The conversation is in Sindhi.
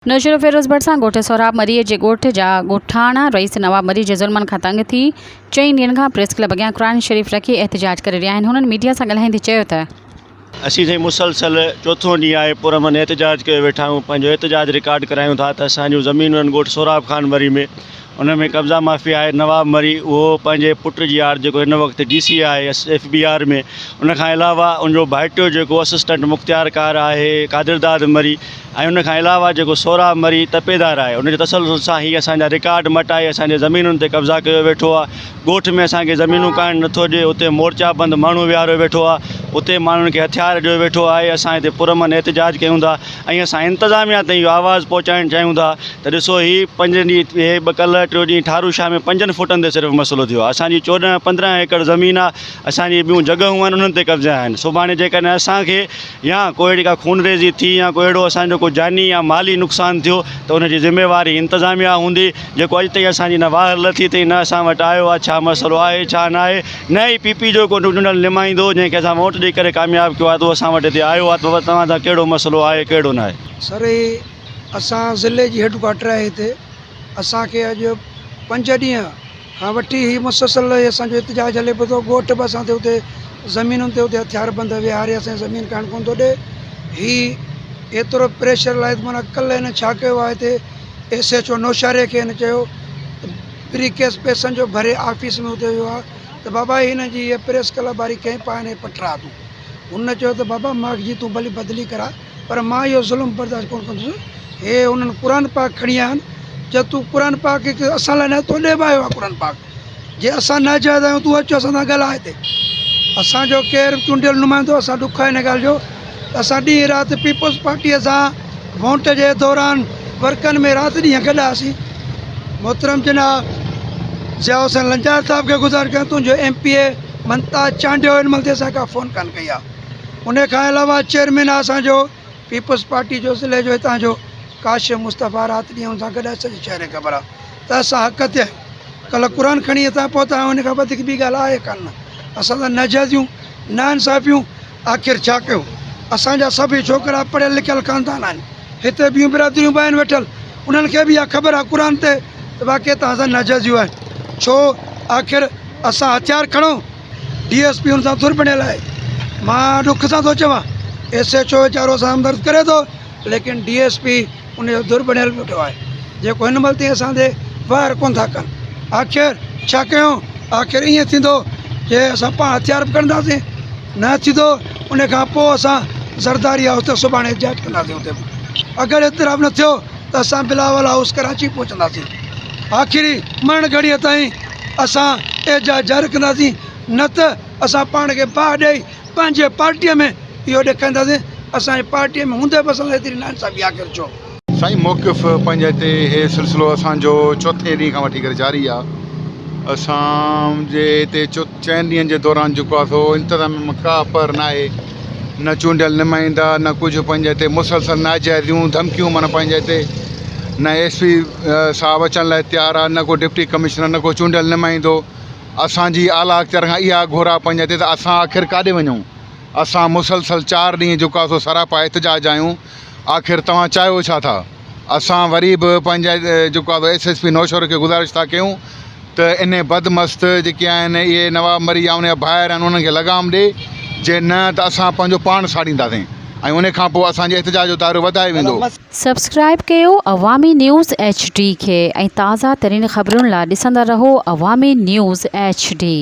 نوشهروفيروز ڀرسان ڳوٺ سهراب مريء جي ڳوٺ جا ڳوٺاڻا رئيس نواب مري جي ظلمن کان تنگ ٿي چئن ڏينهن کان پريس ڪلب اڳيان قرآن شريف رکي احتجاج ڪري رهيا آهن هنن ميڊيا سان ڳالهائيندي چيو ته. اسين سائين مسلسل چوٿون ڏينهن آهي پرامن احتجاج ڪيو ويٺا آهيون پنهنجو احتجاج رڪارڊ ڪرايون ٿا ته اسان جون زمينون آهن ڳوٺ سهراب خان مري ۾ ان ۾ قبضا مافيا آهي نواب مري اهو پنهنجي پٽ جي آڙ جيڪو هن وقت ڊي سي آهي ايف بي آر ۾ ان کان علاوه ان جو ڀائٽيو جيڪو اسسٽنٽ مختيار ڪار آهي قادر داد مري ۽ ان کان علاوه جيڪو سهراب مري تپيدار آهي ان جي تسلسل سان هي اسان جا رڪارڊ مٽائي اسان جي زمينن تي قبضا ڪيو ويٺو آهي ڳوٺ ۾ اسان کي زمينون ڪاهڻ نٿو ڏي اتي مورچا بند ماڻهو ويهاريو ويٺو آهي اتي ماڻهن کي هٿيار ڏيو ويٺو آهي اسان هتي پرامن احتجاج ڪيون ٿا ۽ اسان انتظاميا تائين اهو آواز پهچائڻ چاهيون ٿا ته ڏسو هي پنج ڏينهن هي ٻه ڪلهه ٽيون ڏينهن ٺارو شاهه ۾ پنجن فوٽن تي صرف مسئلو ٿيو آهي اسان جي 14 15 ايڪڙ زمين آهي اسان جي ٻيون جڳهون آهن انهن تي قبضا آهن سڀاڻي جيڪڏهن اسان کي يا ڪو اهڙي ڪا خونريزي ٿي يا ڪو اهڙو اسان جو ڪو جاني يا مالي نقصان ٿيو ته ان جي ذميواري انتظاميا هوندي جيڪو اڄ تائين اسان جي نه واهر لٿي اٿئي نه اسان وٽ آيو آهي ڇا مسئلو آهي ڇا نه آهي نه ئي پي پي جو ڪو چونڊيل نمائندو جنهن کي اسان ووٽ ڏئي ڪري ڪامياب ڪيو آهي ته اهو اسان وٽ هتي آيو آهي ته بابا توهان سان ڪهڙو مسئلو آهي ڪهڙو نه آهي. سر هي اسان ضلعي جي هيڊ ڪوارٽر آهي هتي اسان کي اڄ پنج ڏينهن کان وٺي هي مسلسل هي اسان جو احتجاج هلي پيو ٿو ڳوٺ به اسان تي اتي زمينن تي اتي هٿيار بند ويهاري اسان جي زمين کائڻ ڪونه ٿو ڏي هي ايترو پريشر لائي معنيٰ ڪلهه هن ڇا ڪيو آهي هتي ايس ايڇ او نوشهري کي هن چيو ته بري ڪيس پئسن جو ڀري آفيس ۾ اتي ويو آهي ته بابا هن جي هي پريس ڪلب واري ڪئمپ آهي هن کي پٽراء تون هن چيو ته بابا مان جي تون ڀلي بدلي ڪراء پر مان اهو ظلم برداشت ڪونه ڪندس. هي انهن قرآن پاڪ کڻي آيا آهن، چيو تون قرآن پاڪ کي اسان لاء نه تو ڏي به آيو آهي قرآن پاڪ، جي اسان ناجائز آهيون تون اچ اسان سان ڳالهاء هتي. اسان جو ڪير به چونڊيل نمائندو اسان ڏک آهي ان ڳالهه جو ته اسان ڏينهن رات پيپلز پارٽيء سان وونٽ جي دوران ورڪن ۾ رات ڏينهن گڏ هئاسين. محترم جناب ضياء حسين لنجار صاحب کي گذارش ڪيان تنهنجو M P A Mumtaz Chandio هن مهل تائين اسان کي ڪا فون ڪانه ڪئي آهي. ان کان علاوه چيئرمين آ اسان جو پيپلز پارٽي جو ضلعي جو هتان جو ڪاشف مصطفيٰ رات ڏينهن ان سان گڏ آهي سڄي شهر کي خبر آ ته اسان حق تي آهيون ڪلهه قرآن کڻي هتان پهتا آهيون ان کان وڌيڪ ٻي ڳالهه آهي ڪانه اسان سان ناجائزيون ناانصافيون آخر ڇا ڪيون اسان جا سڀئي ڇوڪرا پڙهيل لکيل خاندان آهن هتي ٻيون برادريون به آهن ويٺل انهن کي به اها خبر آ قرآن تي ته واقعي توهان سان ناجائزيون آهن ڇو آخر اسان هٿيار کڻون ڊي ايس پي ان سان ڌر بڻيل آهي مان ڏک سان ٿو چوان ايس ايڇ او ويچارو اسان همدرد ڪري ٿو ليڪن ڊي ايس پي ان جو ڌر بڻيل ويٺو آهي جيڪو هن مهل تائين اسان تي واهر ڪون ٿا ڪن آخر ڇا ڪيون آخر ائين ٿيندو جي اسان پاڻ هٿيار به کڻنداسين نه ٿيندو ان کان پوء اسان زرداري هائوس تي سڀاڻي احتجاج ڪنداسين اتي به اگر اعتراف نه ٿيو ته اسان بلاول هائوس ڪراچي پهچنداسين آخري مرڻ گهڙيء تائين اسان احتجاج جاري رکنداسين نه ته اسان پاڻ کي باهه ڏئي پنهنجي پارٽيء ۾ اهو ڏيکارينداسين اسان جي پارٽيء ۾ هوندي به اسان سان ايتري ناانصافي آخر ڇو؟ سائين موقف پنهنجي هتي هي سلسلو اسان جو چوٿين ڏينهن کان وٺي ڪري جاري آ اسان جي هتي چئن ڏينهن جي دوران جيڪو آ سو انتظاميه مان ڪا پر ناهي نه چونڊيل نمائندا نه ڪجهه پنهنجي هتي مسلسل ناجائزيون ڌمڪيون معنيٰ پنهنجي هتي نه ايس پي صاحب اچڻ لاء تيار آ نه ڪو ڊپٽي ڪمشنر نه ڪو چونڊيل نمائندو اسان جي اعليٰ اختيار کان اها گهر آ پنهنجي هتي ته اسان آخر ڪاڏي وڃون اسان مسلسل چار ڏينهن جيڪو آ سو سراپا احتجاج آهيون آخر توهان چاهيو ڇا ٿا اسان وري به پنهنجي جيڪو آ سو ايس ايس پي نوشهرو کي گذارش ٿا ڪيون ته انهي بد مست جيڪي آهن اهي نواب مري يا ان جا ڀائر آهن انهن کي لغام ڏي جي نه ته اسان پنهنجو پاڻ ساڙينداسين ۽ انهي کان پوء اسان جي احتجاج جو دائرو وڌايو ويندو. سبسڪرائيب ڪيو عوامي نيوز ايڇ ڊي کي ۽ تازه ترين خبرن لا ڏسندا رهو عوامي نيوز ايڇ ڊي.